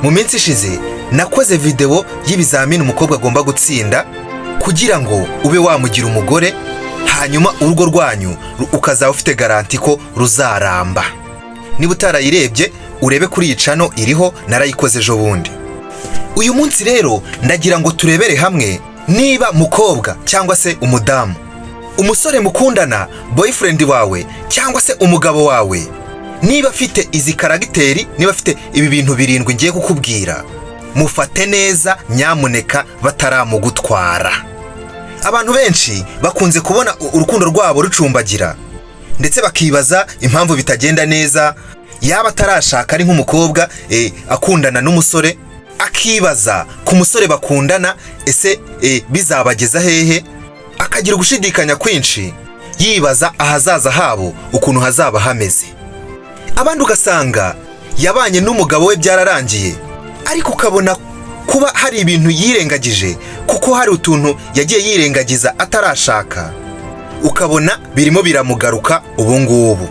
Mu minsi ishize nakoze videwo y'ibizamini umukobwa agomba gutsinda kugira ngo ube wamugira umugore, hanyuma urugo rwanyu ukazaba ufite garantie ko ruzaramba. Niba utarayirebye, urebe kuri iyi channel, iriho, narayikoze ejo bundi. Uyu munsi rero ndagira ngo turebere hamwe niba mukobwa cyangwa se umudamu, umusore mukundana, boyfriend wawe cyangwa se umugabo wawe, niba afite izi caractère, niba afite ibi bintu birindwi ngiye kukubwira, mufate neza nyamuneka bataramugutwara. Abantu benshi bakunze kubona urukundo rwabo rucumbagira, ndetse bakibaza impamvu bitagenda neza. Yaba atarashaka, ari nk'umukobwa akundana n'umusore, akibaza ku musore bakundana: ese bizabageza hehe? Akagira ugushidikanya kwinshi, yibaza ahazaza habo ukuntu hazaba hameze. Abandi ugasanga yabanye n'umugabo we byararangiye, ariko ukabona kuba hari ibintu yirengagije, kuko hari utuntu yagiye yirengagiza atarashaka, ukabona birimo biramugaruka ubu ngubu.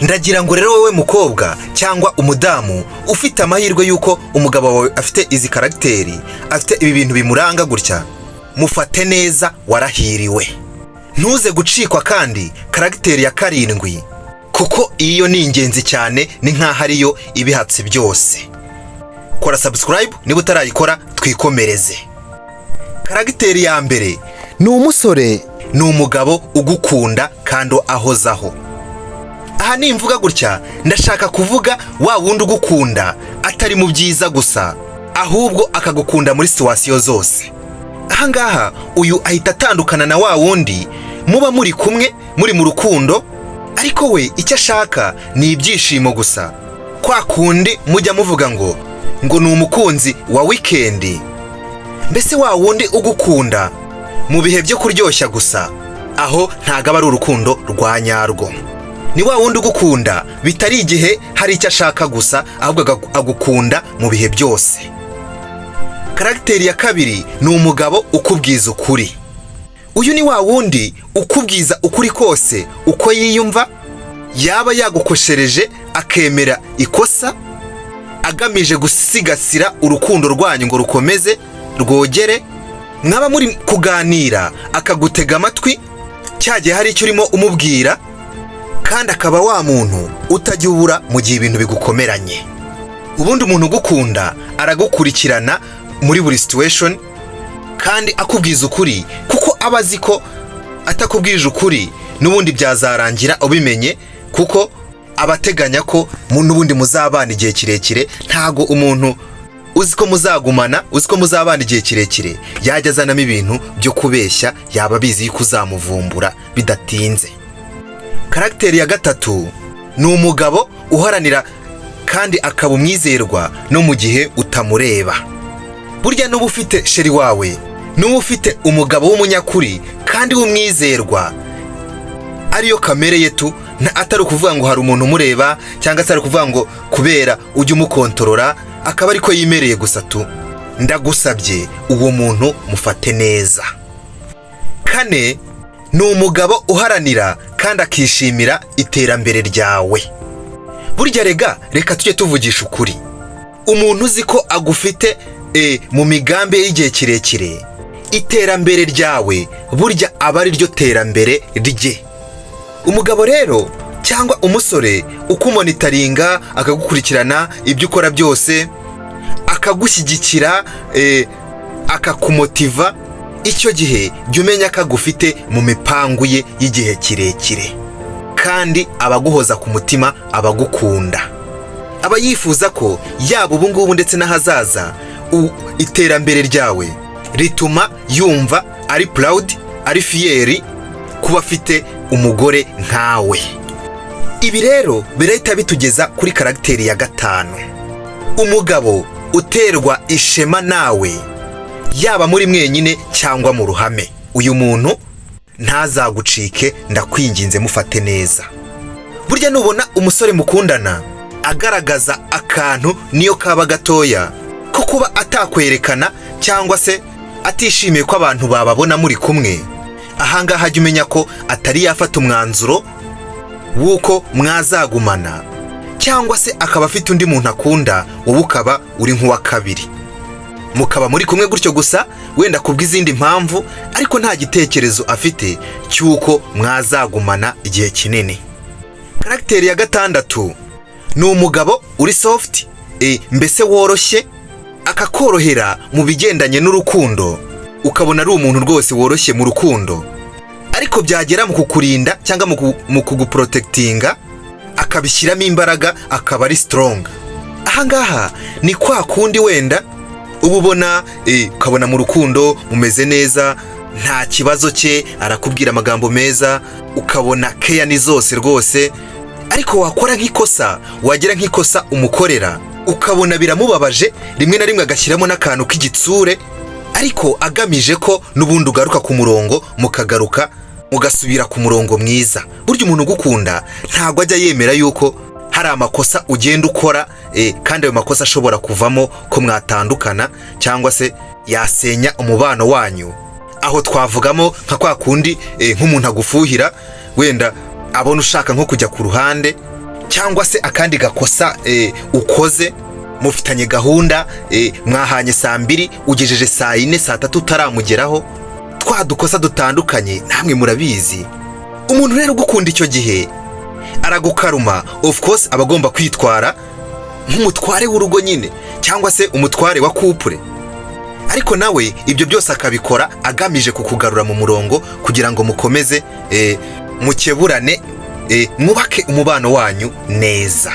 Ndagira ngo rero wowe mukobwa cyangwa umudamu ufite amahirwe y'uko umugabo wawe afite izi caractère, afite ibi bintu bimuranga gutya, mufate neza, warahiriwe. Ntuze gucikwa kandi caractère ya karindwi, kuko iyo ni ingenzi cyane, ni nk'aho ariyo ibihatse byose. Kora subscribe niba utarayikora, twikomereze. Caractère ya mbere ni umusore, ni umugabo ugukunda kandi ahozaho. Aha nimvuga gutya, ndashaka kuvuga wa wundi ugukunda atari mu byiza gusa, ahubwo akagukunda muri situation zose. Aha ngaha uyu ahita atandukana na wa wundi muba muri kumwe, muri mu rukundo, ariko we icyo ashaka ni ibyishimo gusa, kwa kundi mujya muvuga ngo ni umukunzi wa weekend. Mbese wa wundi ugukunda mu bihe byo kuryoshya gusa, aho ntabwo aba ari urukundo rwa nyarwo. Ni wa wundi ugukunda bitari igihe hari icyo ashaka gusa, ahubwo agukunda mu bihe byose. Caractère ya kabiri ni umugabo ukubwiza ukuri. Uyu ni wa wundi ukubwiza ukuri kose uko yiyumva, yaba yagukoshereje akemera ikosa, agamije gusigasira urukundo rwanyu ngo rukomeze rwogere. Mwaba muri kuganira akagutega amatwi cya gihe hari icyo urimo umubwira, kandi akaba wa muntu utajya ubura mu gihe ibintu bigukomeranye. Ubundi umuntu ugukunda aragukurikirana muri buri situation kandi akubwiza ukuri, kuko aba azi ko atakubwije ukuri n'ubundi byazarangira ubimenye, kuko aba ateganya ko n'ubundi muzabana igihe kirekire. Ntago umuntu uzi ko muzagumana, uzi ko muzabana igihe kirekire, yajya azanamo ibintu byo kubeshya, yaba abizi yuko uzamuvumbura bidatinze. Caractère ya gatatu ni umugabo uharanira kandi akaba umwizerwa no mu gihe utamureba. Burya n'uba ufite chéri wawe, n'uba ufite umugabo w'umunyakuri kandi w'umwizerwa, ariyo kamere ye tu, atari ukuvuga ngo hari umuntu umureba, cyangwa se ari ukuvuga ngo kubera ujya umukontorora, akaba ariko yimereye gusa tu, ndagusabye uwo muntu mufate neza. Kane ni umugabo uharanira kandi akishimira iterambere ryawe. Burya rega, reka tujye tuvugisha ukuri, umuntu uzi ko agufite mu migambi ye y'igihe kirekire, iterambere ryawe burya aba ari ryo terambere rye. Umugabo rero cyangwa umusore ukumonitoringa, akagukurikirana ibyo ukora byose, akagushyigikira, akakumotiva, icyo gihe jya umenya ko agufite mu mipangu ye y'igihe kirekire, kandi abaguhoza ku mutima, abagukunda, aba yifuza ko yaba ubu ngubu ndetse n'ahazaza iterambere ryawe rituma yumva ari proud, ari fier kuba afite umugore nkawe. Ibi rero birahita bitugeza kuri caractère ya gatanu: umugabo uterwa ishema nawe, yaba muri mwenyine cyangwa mu ruhame. Uyu muntu ntazagucike, ndakwinginze, mufate neza. Burya nubona umusore mukundana agaragaza akantu, niyo kaba gatoya, ko kuba atakwerekana cyangwa se atishimiye ko abantu bababona muri kumwe, ahangaha jya umenya ko atari yafata umwanzuro w'uko mwazagumana, cyangwa se atari yafata umwanzuro w'uko Cyangwa se akaba afite undi muntu akunda, wowe ukaba uri nk'uwa kabiri, mukaba muri kumwe gutyo gusa, wenda kubw'izindi mpamvu, ariko nta gitekerezo afite cy'uko mwazagumana igihe kinini. Caractère ya gatandatu ni umugabo uri soft, mbese woroshye, akakorohera mu bigendanye n'urukundo, ukabona ari umuntu rwose woroshye mu rukundo, ariko byagera mu kukurinda cyangwa mu kuguprotectinga akabishyiramo imbaraga, akaba ari strong. Ahangaha ni kwa kundi wenda uba ubona, ukabona mu rukundo mumeze neza, nta kibazo cye, arakubwira amagambo meza, ukabona keya ni zose rwose, ariko wakora nk'ikosa, wagira nk'ikosa umukorera, ukabona biramubabaje, rimwe na rimwe agashyiramo n'akantu k'igitsure, ariko agamije ko n'ubundi ugaruka ku murongo, mukagaruka mugasubira ku murongo mwiza. Burya umuntu ugukunda ntabwo ajya yemera yuko hari amakosa ugenda ukora, kandi ayo makosa ashobora kuvamo ko mwatandukana cyangwa se yasenya umubano wanyu. Aho twavugamo nka kwa kundi nk'umuntu agufuhira, wenda abona ushaka nko kujya ku ruhande, cyangwa se akandi gakosa ukoze. Mufitanye gahunda, mwahanye saa 2, ugejeje saa 4, saa 3 utaramugeraho, twa dukosa dutandukanye namwe murabizi. Umuntu rero ugukunda icyo gihe aragukaruma. Of course aba agomba kwitwara nk'umutware w'urugo nyine, cyangwa se umutware wa couple, ariko nawe ibyo byose akabikora agamije kukugarura mu murongo kugira ngo mukomeze mukeburane, mwubake umubano wanyu neza.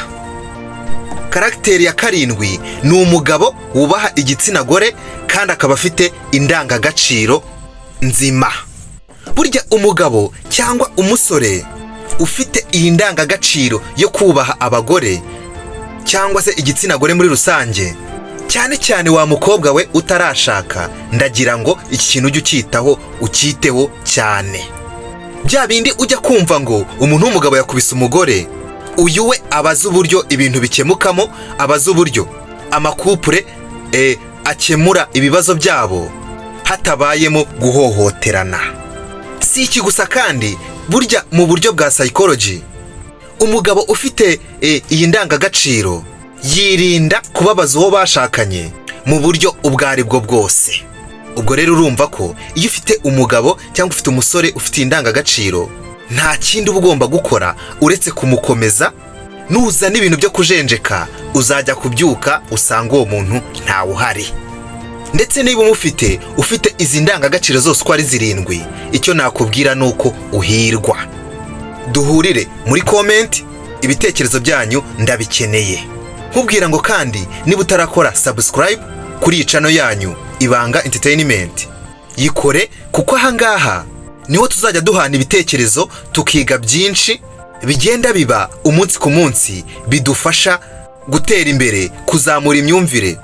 Caractère ya karindwi ni umugabo wubaha igitsina gore kandi akaba afite indangagaciro nzima. Burya umugabo cyangwa umusore ufite iyi ndangagaciro yo kubaha abagore cyangwa se igitsina gore muri rusange, cyane cyane wa mukobwa we utarashaka, ndagira ngo iki kintu ujye ucyitaho, ucyiteho cyane. Bya bindi ujya kumva ngo umuntu w'umugabo yakubise umugore, uyu we aba azi uburyo ibintu bikemukamo, aba azi uburyo amacouple akemura ibibazo byabo hatabayemo guhohoterana. Si iki gusa kandi, burya mu buryo bwa psychology, umugabo ufite iyi ndangagaciro yirinda kubabaza uwo bashakanye mu buryo ubwo ari bwo bwose. Ubwo rero urumva ko iyo ufite umugabo cyangwa ufite umusore ufite iyi ndangagaciro, nta kindi uba ugomba gukora uretse kumukomeza. Nuzana ibintu byo kujenjeka, uzajya kubyuka usanga uwo muntu ntawe uhari. Ndetse niba umufite ufite izi ndangagaciro zose uko ari zirindwi, icyo nakubwira ni uko uhirwa. Duhurire muri comment, ibitekerezo byanyu ndabikeneye. Nkubwira ngo kandi niba utarakora subscribe kuri iyi channel yanyu Ibanga Entertainment, yikore, kuko ahangaha niho tuzajya duhana ibitekerezo, tukiga byinshi bigenda biba umunsi ku munsi, bidufasha gutera imbere, kuzamura imyumvire,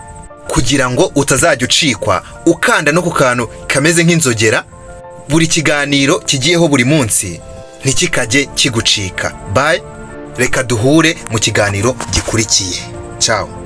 kugira ngo utazajya ucikwa. Ukanda no ku kantu kameze nk'inzogera, buri kiganiro kigiyeho buri munsi ntikikajye kigucika. Bye, reka duhure mu kiganiro gikurikiye. Ciao.